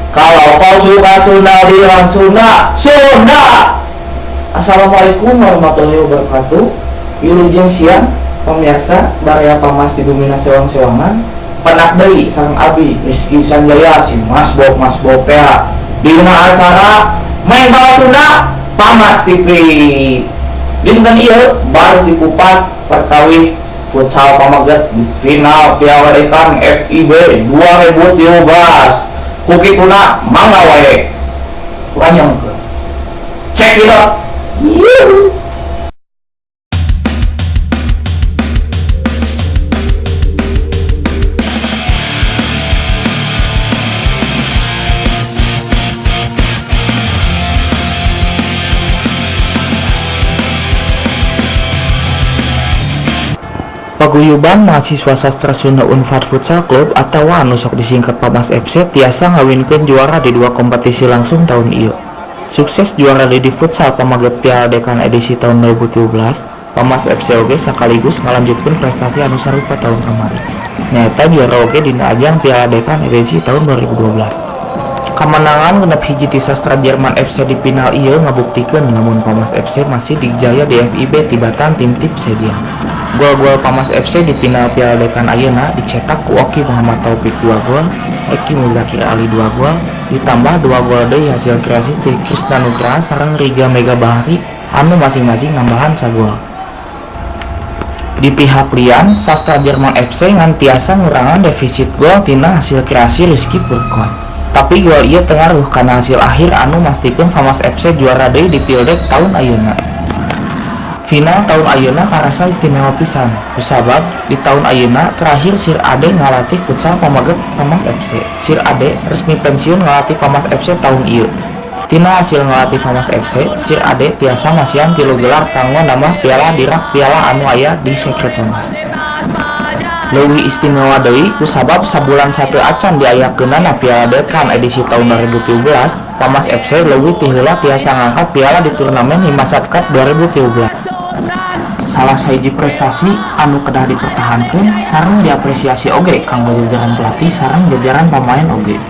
Kalau kau suka Sunda, bilang Sunda, Sunda. Assalamualaikum warahmatullahi wabarakatuh. Wilujeng siang pemirsa Baraya Pamas di Bumi Sewang-Sewangan. Penak deui sareng abi Rizky Sanjaya si Mas Bob Mas Bob teh dina acara Main Bal Sunda Pamas TV. Dinten ieu baris dikupas perkawis futsal Pamaget di final Piala Dekan FIB 2013. Ku kituna mangga wae. Lanjut. Check it out. Yuhu. Paguyuban Mahasiswa Sastra Sunda Unpad Futsal Club atawa anu sok disingkat Pamas FC tiasa ngawinkeun juara di dua kompetisi langsung tahun ieu. Sukses juara di futsal Pamaget Piala Dekan edisi tahun 2017, Pamas FC oge sekaligus ngalanjutkeun prestasi anu sarupa tahun kamari. Nyaeta juara oge dina ajang Piala Dekan edisi tahun 2012. Kamenangan 6-1 ti Sastra Jerman FC di final ieu ngabuktikeun lamun Pamas FC masih dijaya di FIB tibatan tim-tim sejen. Gol-gol Pamas FC di final Piala Dekan ayeuna dicetak ku Oki Muhammad Taufik 2 gol, Eki Muzakir Ali 2 gol, ditambah 2 gol deui hasil kreasi ti Krisna Nugraha sareng Riga Mega Bahari anu masing-masing nambahan sagol. Di pihak lian, Sastra Jerman FC ngan tiasa ngurangan defisit gol tina hasil kreasi Rizky Purkon. Tapi gol ieu tengaruh kana hasil akhir anu mastikeun Pamas FC juara deui di Pildek tahun ayeuna. Final tahun ayeuna karasa istimewa pisan, kusabab di tahun ayeuna terakhir Sir Ade ngalatih futsal Pamaget Pamas FC. Sir Ade resmi pensiun ngalatih Pamas FC tahun ieu. Tina hasil ngalatih Pamas FC, Sir Ade tiasa masihan 3 gelar kanggo nambah piala di rak piala anu aya di sekre Pamas. Leuwih istimewa deui kusabab sabulan sateu acan diayakeunana Piala Dekan edisi tahun 2017, Pamas FC leuwih ti heula tiasa ngangkat piala di turnamen Himasat Cup 2013. Salah sahiji prestasi anu kedah dipertahankeun sareng diapresiasi oge kanggo jajaran pelatih sareng jajaran pamain oge.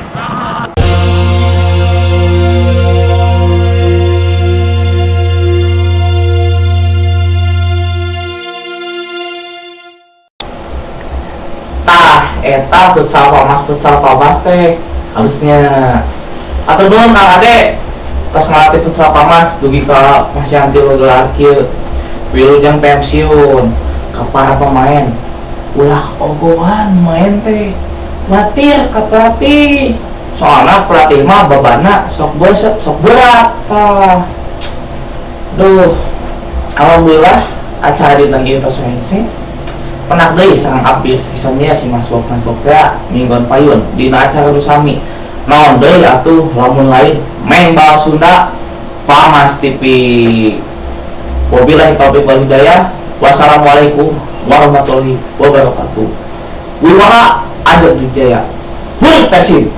Tah eta futsal Pamas teh harusnya atau dulu Kang Ade tos ngalatih futsal Pamas dugi ka masihan 3 gelar kieu. Wilujeng pensiun ka para pemain ulah ogohan main teh watir ka pelatih, soalna pelatih mah babana sok bosok sok berat. Tah duh, alhamdulillah acara dinten ieu tos rengse. Penak deui sareng abdi kisahnya si Mas Bob Mas Bob teh minggon payun dina acara nu sami. Naon deui atuh lamun lain Main Bal Sunda Pamas TV. Wabillahi taufiq wal hidayah. Wassalamualaikum warahmatullahi wabarakatuh. Wiwara Ajeng Wijaya. Huruf Persib.